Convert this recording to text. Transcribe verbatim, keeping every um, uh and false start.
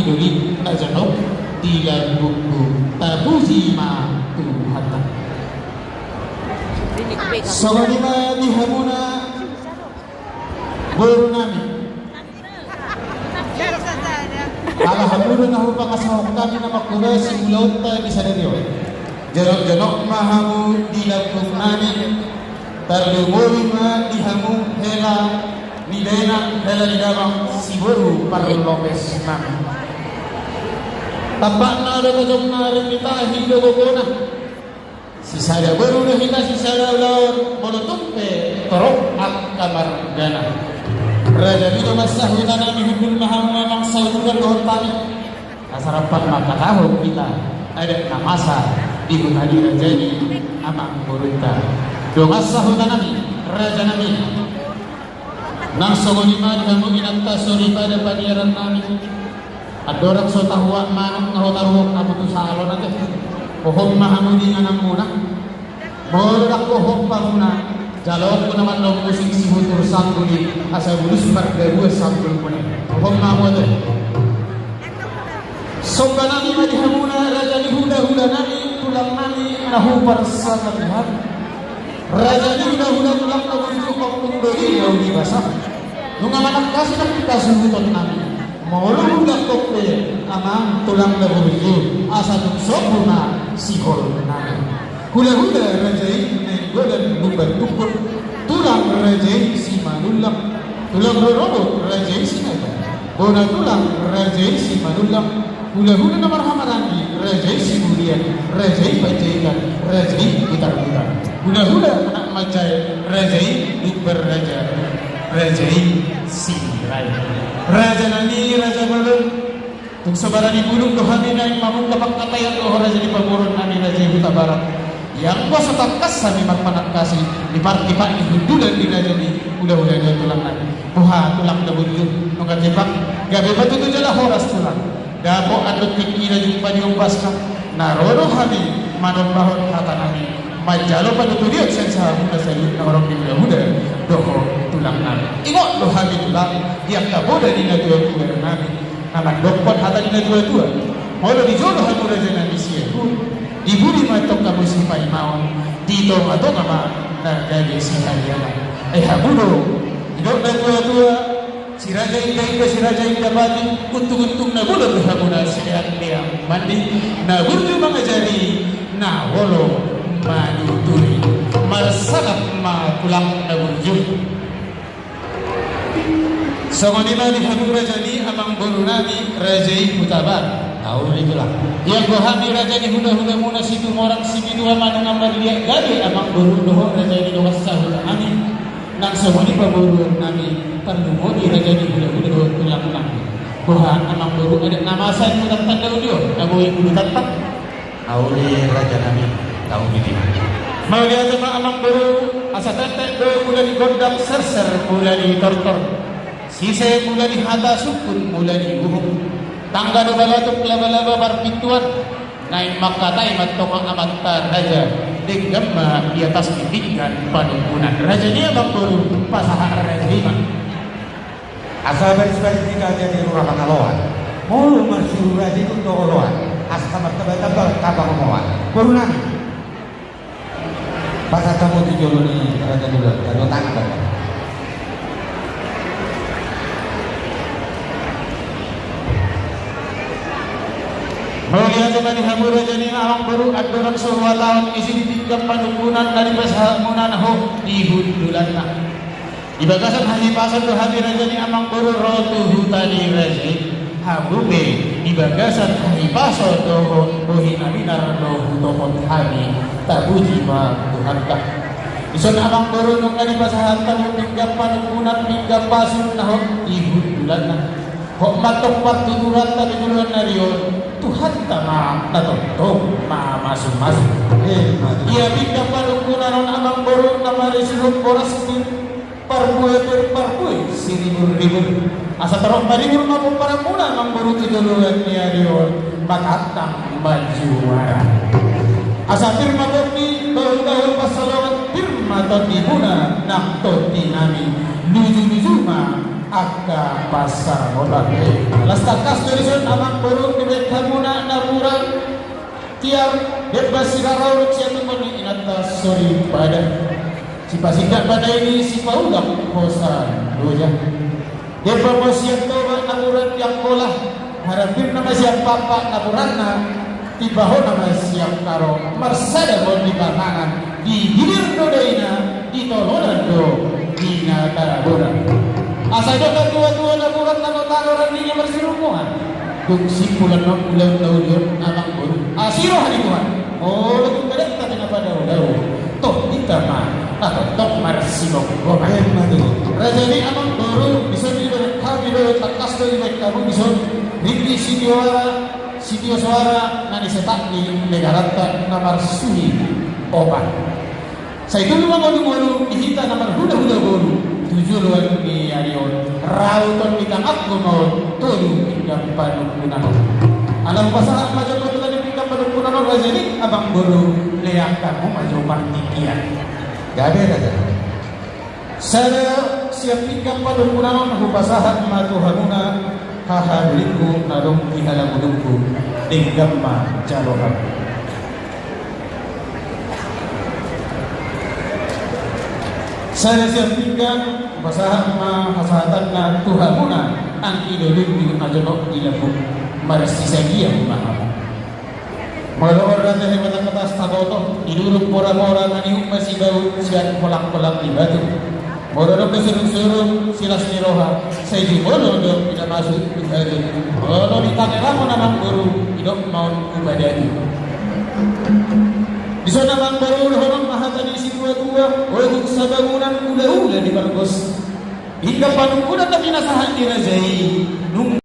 Uli na jonok di lambungku, tapuji ma Tuhanta. Songon i ma di hamuna boru nami. Ala hamu do na hupangasahon hami na manghobasi ulaonta di sadari on. Jonokjonok ma hamu di lambung nami. Tarlumobi ma di hamu hela ni dainang, hela ni damang, siboru parlopes nami. Tampakna do tongon na ringgit tahi do gogona. Sisada boru do hita, sisada ulaon, molo tung pe torop angka margana. Raja ni dongan sahuta nami, hundul ma hamu amang sahutuan dohot hami. Asa rap mangkatahon hita adat na masa di huta ni raja i amang borunta. Dongan sahuta nami, raja nami. Nang songon i ma di hamu inanta soripada paniaran nami. Andorang so tahuak manuk na hutaruhon hamu tu salon ate. Hohom ma hamu di ingananmuna. Molo ndang hohom hamuna, jaloonku na mandok musik sihutur sanggul i, asa bulus marga dua sanggulmuna i. Hohom ma hamu ate. Somba nami ma di hamuna raja ni hulahula nami, tulang nami na huparsangap i hami. Raja ni hulahula, tulang na burju, ompung do i na uli basa. Nunga manangkasi nang hita suhuton nami. Molo hudakkok pe amang tulang na burju, asa tung sombu ma sihol nami. Hulahula raja i Nainggolan Lumban Tungkol, tulang raja i Simanullang, tulang rorobot raja i Sinaga, bona tulang raja i Simanullang, hulahula na marhahamaranggi raja i Sibulian, raja i Panjaitan, raja i Butarbutar, hulahula anak manjae raja i Lumban Raja, raja i Sirait. Raja nami, raja bolon. Tung so barani bulung do hami naeng mamungka pangkataion dohot raja ni pamoruon nami, raja i Hutabarat. Ia anggo so tangkas hami marpanangkasi di partipat ni hundulan ni raja ni hulahula dohot tulang nami. Boha tulang na burju, nunga tipak, gabe ma tutu jala horas tulang. Dapot andok tingkina jumpa di ombasna. Na ro do hami manombahon hata nami, manjalo panuturion sian sahalak na saluhut na horong ni hulahula dohot tulang nami. Ingot do hami tulang di angka poda ni natuatua nami. Na mandokkon hata ni natuatua, molo di jolo hamu raja nami siamun, di pudi ma antong hamu sipaimaon, di tongatonga ma na gabe sihaliangan. Ai hamu do didok natuatua, si raja indainda, si raja indapati, untunguntung na bolon do hamuna, sileanlean mandi, na burju mangajari, na olo manuturi. Marsangap ma tulang na burju. Songon i ma di hamu raja ni amangboru nami, raja i Hutabarat. Au di tulang. Ianggo hami raja ni hulahulamuna Situmorang Sipitu Ama nunga marliat gabe amangboru dohot raja i dongan sahuta nami. Nang songon i pamoruon nami, tarlumobi raja ni hulahula dohot tulang nami. Boha amangboru, adat na masa i tu tantang daun i on, na boi ulu tantang. Au di raja nami, tau di tima. Mauliate ma amangboru, asa tektek do mula ni gondang, serser mula ni tortor, sise mula ni hata, sungkun mula ni uhum, tangga do balatuk, labalaba parpintuan, naeng mangkatai ma antong amanta raja, denggan ma di atas ni pinggan panungkunan. Raja ni amangboru, pasahat raja i ma. Asa barisbaris di gaja di rura Pangaloan, molo marsiuru raja i tu oloan, asa martabataba angka pangomoan. Boru nami, pasahat hamu tu jolo ni raja ni ulaon, dua tangan. Mauliate ma di hamu raja ni amangboru, andorang so huhatahon isi ni pinggan panungkunan na dipasahatmuna on di hundulanna. Di bagasan hahipason do hami raja ni amangboru ro tu huta ni raja i. Hamu pe di bagasan hahipason dohot bohi na binar do hutopot hami, tapuji ma Tuhanta. Dison amangboru, nunga dipasahat hamu pinggan panungkunan, pinggan pasu na hot di hundulanna. Hot ma antong partuturanta di joloan ni ari on, Tuhanta ma na tongtong mamasumasu. Ia pinggan panungkunan on amangboru, na marisi boras pir, parbue pir, parbue siriburribur. Asa torop maribur ma pomparanmuna amangboru tu joloan ni ari on, matantang manjuara. Asa pir ma tondi, bahubahu pansalongan, pir ma tondimuna nang tondi nami. Lujuluju ma Angka pasamotan. Las tangkas do dison amang boru dibaen hamuna napuran tiar, demban sirara, uruk siatungon ni inanta soripada. Sipasingkat bana i, sipaulak hosa loja. Demban ma sian toba napuran di Angkola, harambirna ma sian pampak napuranna, timbahona ma sian karo, marsada ma on di panganan, di gilir do daina, di tolonan do di na taboran. Asa didok natuatua napuran tano-tano randina marsirunguan. Dung simpul annon ulaon na uli on amang boru, asi roha ni Tuhan. Molo tung badan tapi na padaodao, tondi hita ma na tongtong marsigomgoman. Emma tutu. Raja ni amang boru, dison dibaen hami do, tangkas do dibaen hamu dison, ringgit sitio ara, sitio soara na nisetak ni negaranta na marsuhi opat. Sai tutu ma ngolu-ngolu di hita na marhulahula boru tu joloan ni ari on, rauton di tanganmu ma on tolu pinggan panungkunan on. Ala hupasahat ma jo tu hami pinggan panungkunan on, raja ni amang boru, lean hamu ma jo partingkian. Gabe, raja. Sada sian pinggan panungkunan on hupasahat ma tu hamuna, haha dulingku na dong di halangulungku, denggan ma jalo hamu. Sada sian pinggan hupasahat ma hasahatanna tu hamuna, anggi doli na jonok di lambung, marsisagian ma hamu. Molo on raja, hepatangkata saboto, idurung poramora, na niuk ma sibaut sian holangholang ni batu. Molo adong do surungsurung silas ni roha, sai jumolo do pinamasuk tu hajut. Molo ditangeranghon amang boru, idok ma on upa datu. Dison amang boru, dohonon ma hata ni situatua, ogung sabangunan, ulaula di pargos. Pinggan panungkunan na pinasahat ni raja i, nung